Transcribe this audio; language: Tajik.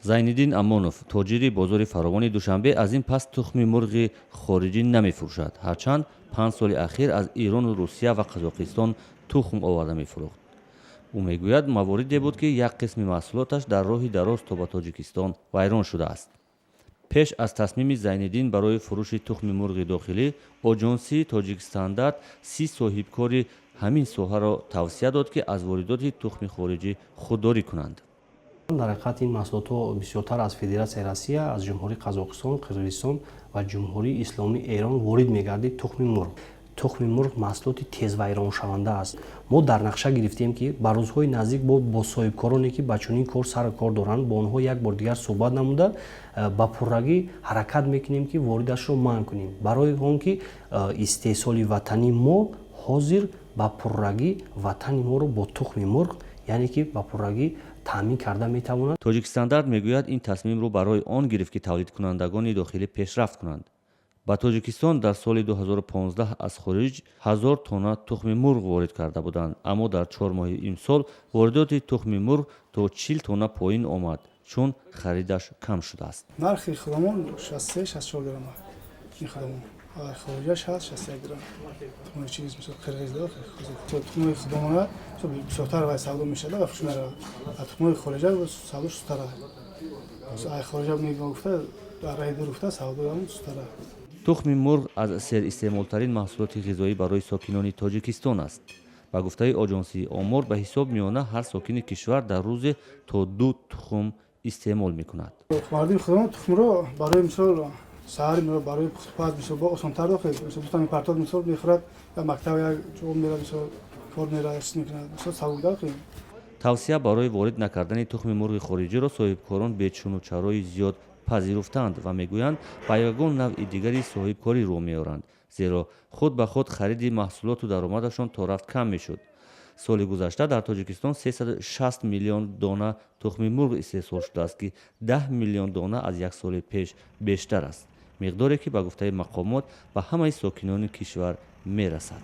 Зайниддин Амонов, тоҷири бозори фаровони Душанбе, аз ин пас тухми мурғи хориҷӣ намефурӯшад, ҳарчанд 5 соли ахир аз Ирону Русия ва Қазоқистон тухм оварда мефурӯхт. Ӯ мегӯяд, мавориде буд, ки як қисми маҳсулоташ дар роҳи дароз то ба Тоҷикистон вайрон шудааст. Пеш аз тасмими Зайниддин барои фурӯши тухми мурғи дохилӣ, оҷонсии Тоҷикстандарт 30 соҳибкори ҳамин соҳаро тавсия дод, ки аз воридоти тухми хориҷӣ худдорӣ кунанд. Дар ҳақиқат, ин маҳсулотҳо бисёртар аз Федератсияи Россия, аз Ҷумҳурии Қазоқистон, Қирғизистон ва Ҷумҳурии Исломии Эрон ворид мегардид. Тухми мурғ, тухми мурғ маҳсулоти тезвайроншаванда аст. Мо дар нақша гирифтем, ки ба рӯзҳои наздик бо соҳибкороне, ки ба чунин кор сару кор доранд, бо онҳо як бор дигар суҳбат намуда, ба пуррагӣ ҳаракат мекунем, ки воридашро манъ кунем, барои он ки истеҳсоли ватании мо ҳозир ба пуррагӣ ватани моро бо тухми мурғ, яъне ки ба пуррагӣ таъмин карда метавонад. Тоҷикстандарт мегӯяд, ин тасмимро барои он гирифт, ки тавлидкунандагони дохилӣ пешрафт кунанд. Ба Тоҷикистон дар соли 2015 аз хориҷ 1000 тонна тухми мурғ ворид карда буданд, аммо дар 4 моҳи имсол воридоти тухми мурғ то 40 тонна поин омад, чун харидаш кам шудааст. Нархи худамон 63, 64 дирам, ин худамон, хориҷаш ҳаст 61 дирам. Тухмои чиз, мисол, қирғиз, тухмои худамона бисёртар вай савдо мешада ва фурӯш меравад, а тухмои хориҷа савдо сустара. Ай хориҷа мегуфта, дар раҳи дур гуфта, савдоам сустара. Тухми мурғ аз серистеъмолтарин маҳсулоти ғизоӣ барои сокинони Тоҷикистон аст. Ба гуфтаи оҷонсии омор, ба ҳисоб миёна ҳар сокини кишвар дар рӯзе то ду тухм истеъмол мекунад. Мардуми худамон тухмро барои, мисол, саҳар барои пухтупаз, мисол, бо осонтар дохел, мисол, дута мепартод, мисол, мехӯрад, як мактаб, як ҷо мерад, мисол, кор мерад, чиз мекунад, мисол, сабук дохел. Тавсия барои ворид накардани тухми мурғи хориҷиро соҳибкорон бечуну чарои зиёд пазируфтаанд ва мегӯянд, ба ягон навъи дигари соҳибкорӣ рӯ меоранд, зеро худ ба худ хариди маҳсулоту даромадашон то рафт кам мешуд. Соли гузашта дар Тоҷикистон 360 миллион дона тухми мурғ истеҳсол шудааст, ки 10 миллион дона аз як соли пеш бештар аст, миқдоре ки, ба гуфтаи мақомот, ба ҳамаи сокинони кишвар мерасад.